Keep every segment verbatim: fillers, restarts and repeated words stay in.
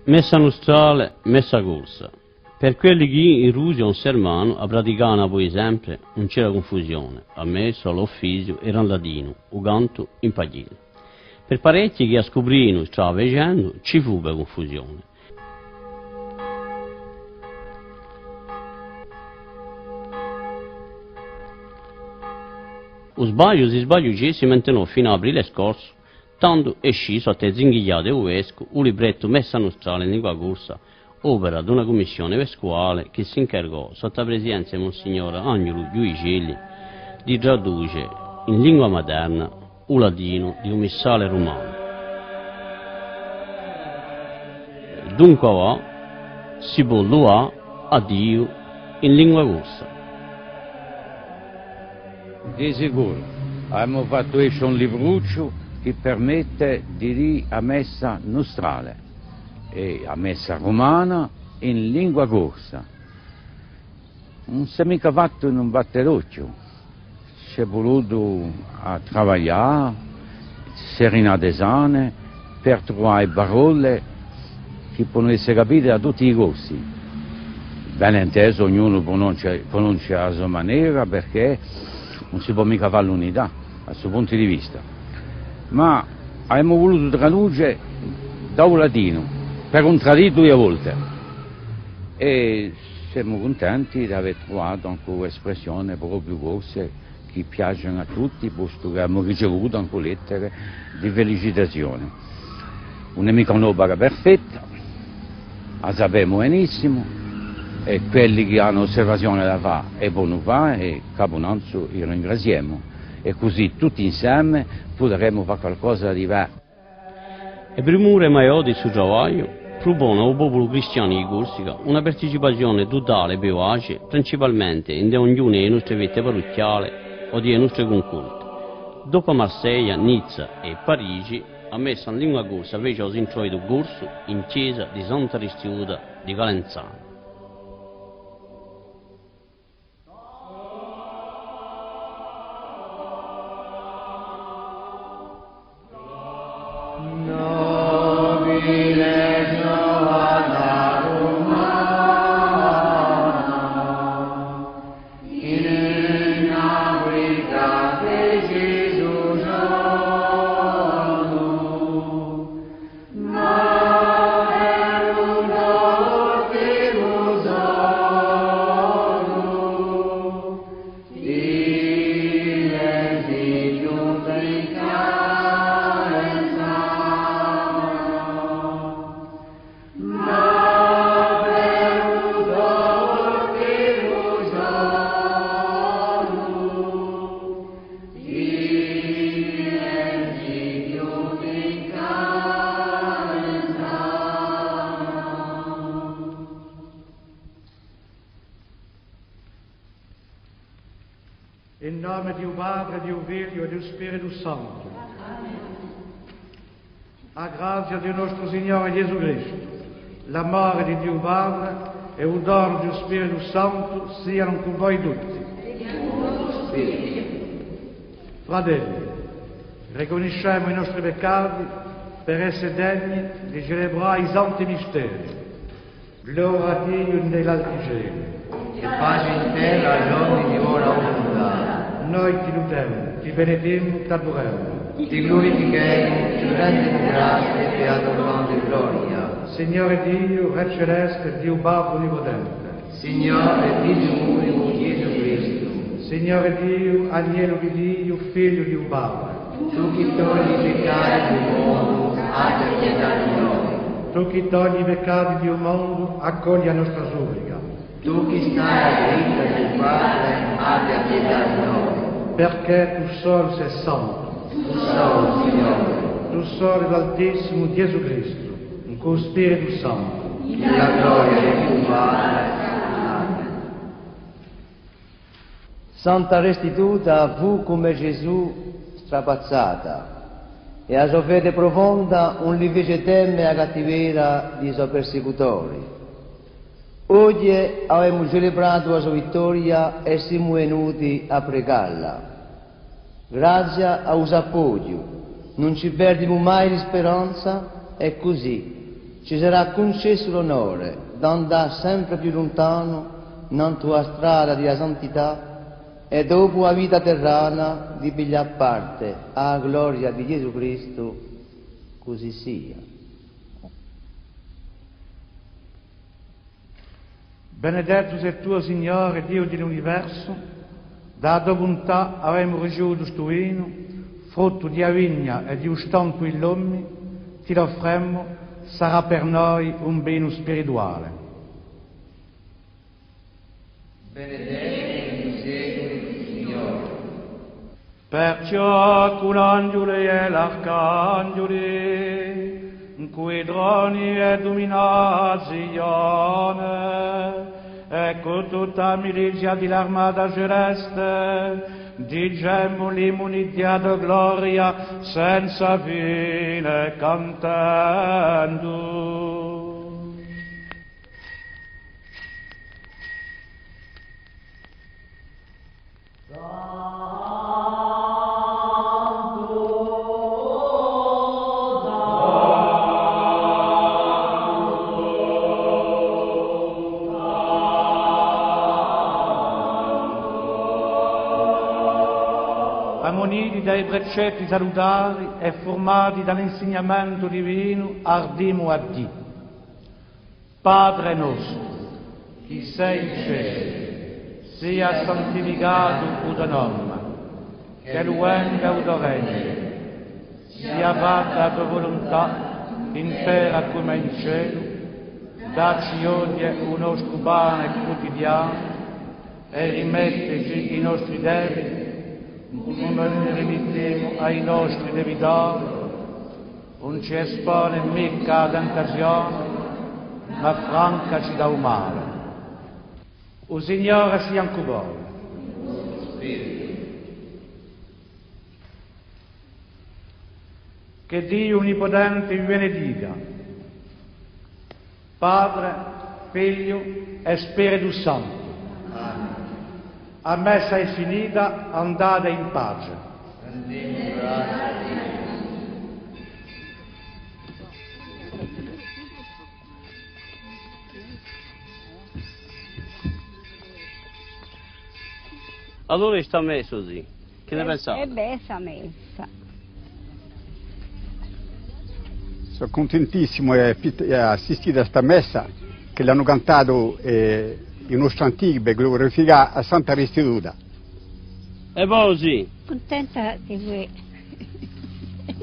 Messa nustrale, messa corsa. Per quelli chì in Russia o in Ghjermania a praticanu dapoi sempre, ùn c'era cunfusione, a messa o l'uffiziu era in latinu, u cantu in paghjinu. Per parechji chì a scuprinu strada facendu, ci fù bè cunfusione. U sbagliu, s'e sbagliu ci hè, si mantenò finu à aprile scorsu, tandu escì sottu à e zinghjate di u vescu u librettu Messa nustrale in lingua corsa, opera d'una cummissione vescuvale chì s'incargò, sottu à a presidenza di Monsignore Anghjulu Ghjudicelli, di traduce in lingua materna u latinu di u missale rumanu. Dunque avà si pò luvà à Diu in lingua corsa. Di sicuru, avemu fattu esce un librucciu chì permette di dì a messa nustrale è a messa rumana in lingua corsa. Ùn s'hè micca fattu in un batte d'ochju. Ci hè vulutu à travaglià, serinate sane, per truvà e parolle chì ponu esse capite da tutti i Corsi. Ben intesu, ognunu prununcia, prununcia à a so manera, perchè ùn si pò micca fà l'unità, à stu puntu di vista. Ma avemu vulutu traduce da u latinu, per ùn tradì duie volte. È semu cuntenti d'avè truvatu ancu espressione propiu corse chì piacenu à tutti, postu chì avemu ricevutu ancu lettere di felicitazione. Ùn hè micca un'opera perfetta, a sapemu benissimu, è quelli chì anu osservazione da fà e ponu fà, è capunanzu i ringraziemu, è cusì tutti inseme puderemu fà qualcosa di bè. È primura maiò di stu travagliu, prupone à u populu cristianu di Corsica una participazione tutale è vivace, principalmente in ognuna di e nostre feste parruchjale o di e nostre cuncolte. Dopu à Marseglia, Nizza è Parigi, a messa in lingua corsa fece u so introitu corsu in chjesa di Santa Ristituta di Calenzana. In nome di u Padre, di u Figliu è di u Spiritu Santu. A grazia di u nostru Signore Ghjesù Cristu, l'amore di Diu Padre è u donu di u Spiritu Santu sianu cù voi tutti. Fratelli, ricunniscemu i nostri peccati per esse degni di celebrà i santi misteri. Gloria à Diu in l'alti celi. È pace in terra à l'omi di bona vuluntà. Noi ti ludemu, ti benedimu, t'aduremu. Ti glurifichemu, ti rendemu grazia è t'aduremu di gloria. Signore Diu, Re celeste, Diu Babbu Onniputente. Signore, Figliu unicu, Ghjesù Cristu. Signore Diu, Agnellu di Diu, Figliu di u Padre. Tù chì togli i peccati di u mondu, abbi pietà di noi. Tù chì togli i peccati di u mondu, accogli a nostra supplica. Tù chì stai à a dritta di u Padre, abbi pietà di noi. Perchè tù solu sì santu. Tù solu, Signore. Tù solu l'Altissimu Ghjesù Cristu, incù u Spiritu Santu. È a gloria di u Padre. Amen. Santa Restituta fù cum'è Ghjesù strapazzata, è a so fede prufonda ùn li fece teme a cattivera di i so persecutori. Oghje avemu celebratu a so vittoria è simu venuti à pregalla. Grazia à u so appoghju, ùn ci perdimu mai di speranza, è cusì Ci sarà cuncessu l'onore d'andà sempre più luntanu nantu à a strada di a santità è dopu a vita terrana di piglià parte à a gloria di Ghjesù Cristu, cusì sia. Benedettu sè tù, o Signore, Diu di l'universu, da a to buntà avemu ricevutu stu vinu, fruttu di a vigna è di u stampu di l'omi, ti l'offremu, sarà per noi un vinu spirituale. Benedettu in seculi, Signore. Perciò cù l'anghjuli è l'arcanghjuli, cù i troni è duminà Zione, è cù tutta a milizia di l'armata celeste, dicemu l'innu di a to gloria senza fine cantendu. Ammuniti da i precetti salutari è furmati da l'insignamentu divinu, ardimu à dì. Patre nostru, chì sè in celu, sia santificatu u to nome, ch'ellu venga u to regnu, sia fatta a to vuluntà, in terra cum'è in celu. Dacci oghje u nostru pane cutidianu, è rimetteci i nostri debiti, cum'è noi rimittimu à i nostri debitori, ùn ci espone micca à a tentazione, ma francaci da u male. U Signore sia cù voi. Chì Diu Onniputente vi benedica, Patre, Figliu è Spiritu Santu. Amen. A messa hè finita, andate in pace. Allora sta messa, zì. Chì ne pensate? Hè bella sta messa. Sò cuntentissimu di assistì à sta messa chì l'anu cantatu, eh, i nostri antichi per glurificà à Santa Restituta. È voi, zì? Cuntenta di voi.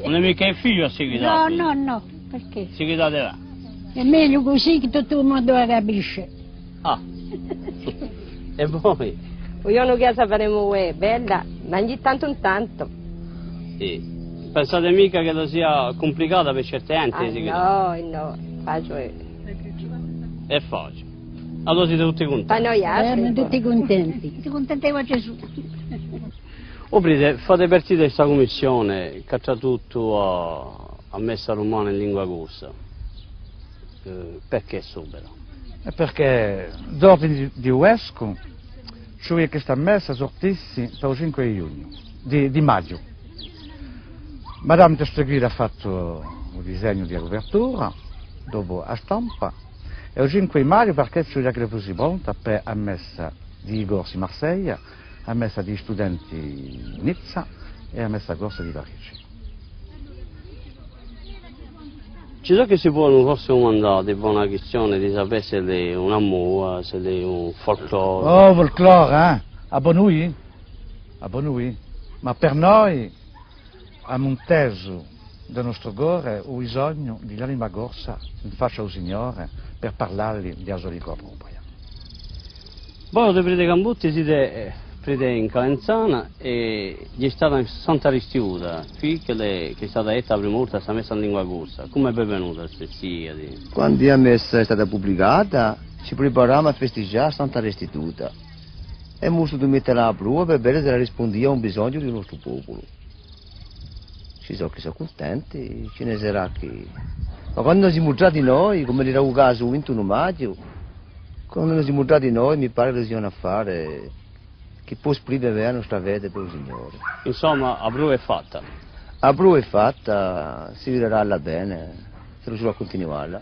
Ùn hè micca difficiule à seguità? Nò, nò, nò, perchè? Seguitate là. Hè megliu cusì chì tuttu u mondu a capisce. Ah. È voi? U ghjornu chì a faremu, hè bella, ma ogni tantu in tantu. Sì. Pensate micca ch'ella sia cumplicata per certe ghjente, ah, sì, nò, nò, facile. Hè facile. Allora site tutti cuntenti? Ma noi altri, tutti cuntenti. Tutti cuntenti cù Ghjesù. O prete, fate parte di sta cummissione chì hà traduttu a, a messa rumana in lingua corsa. Eh, perchè subito? È perchè l'ordine di, di u vescu ci vole chì sta messa surtissi per u cinque di ghjugnu, di, di maghju. Madame Testeguida hà fattu u disegnu di a cupertura, dopu a stampa, è u cinque di maghju, perchè ci vole ch'ella fussi pronta per a messa di i Corsi in Marseglia, a messa di i studenti in Nizza è a messa corsa di Parigi. Ci sò chì si ponu forse dumandà, di bona quistione, di sapè s'ellu hè una moda, s'ellu hè un folklore. Oh, folklore, eh? À bon ùdiu? À bon ùdiu? Ma per noi, emu intesu da u nostru core u bisognu di l'anima corsa in faccia à u Signore per parlalli di a so lingua propria. Voi di Prete Cambutti site, eh, prete in Calenzana è ghjè stata in Santa Ristituta, quì chì l'hè, chì hè stata detta a prima volta sta messa in lingua corsa. Cumu vi hè venuta st'idea di... Quandu a messa hè stata publicata, ci preparavamu à festighjà Santa Ristituta. È emu vulsutu mettela à prova per vede s'ella rispundia à un bisognu di u nostru populu. Ci sò chì sò cuntenti, ci ne sarà chì... Ma quandu no simu trà di noi, cum'ellu era u casu u vintunu maghju, quandu no simu trà di noi, mi pare chì sia un affare chì pò sprime bè a nostra fede per u Signore. Insomma, a prova hè fatta. A prova hè fatta, si viderà à l'avvene, s'ellu ci vole à cuntinualla.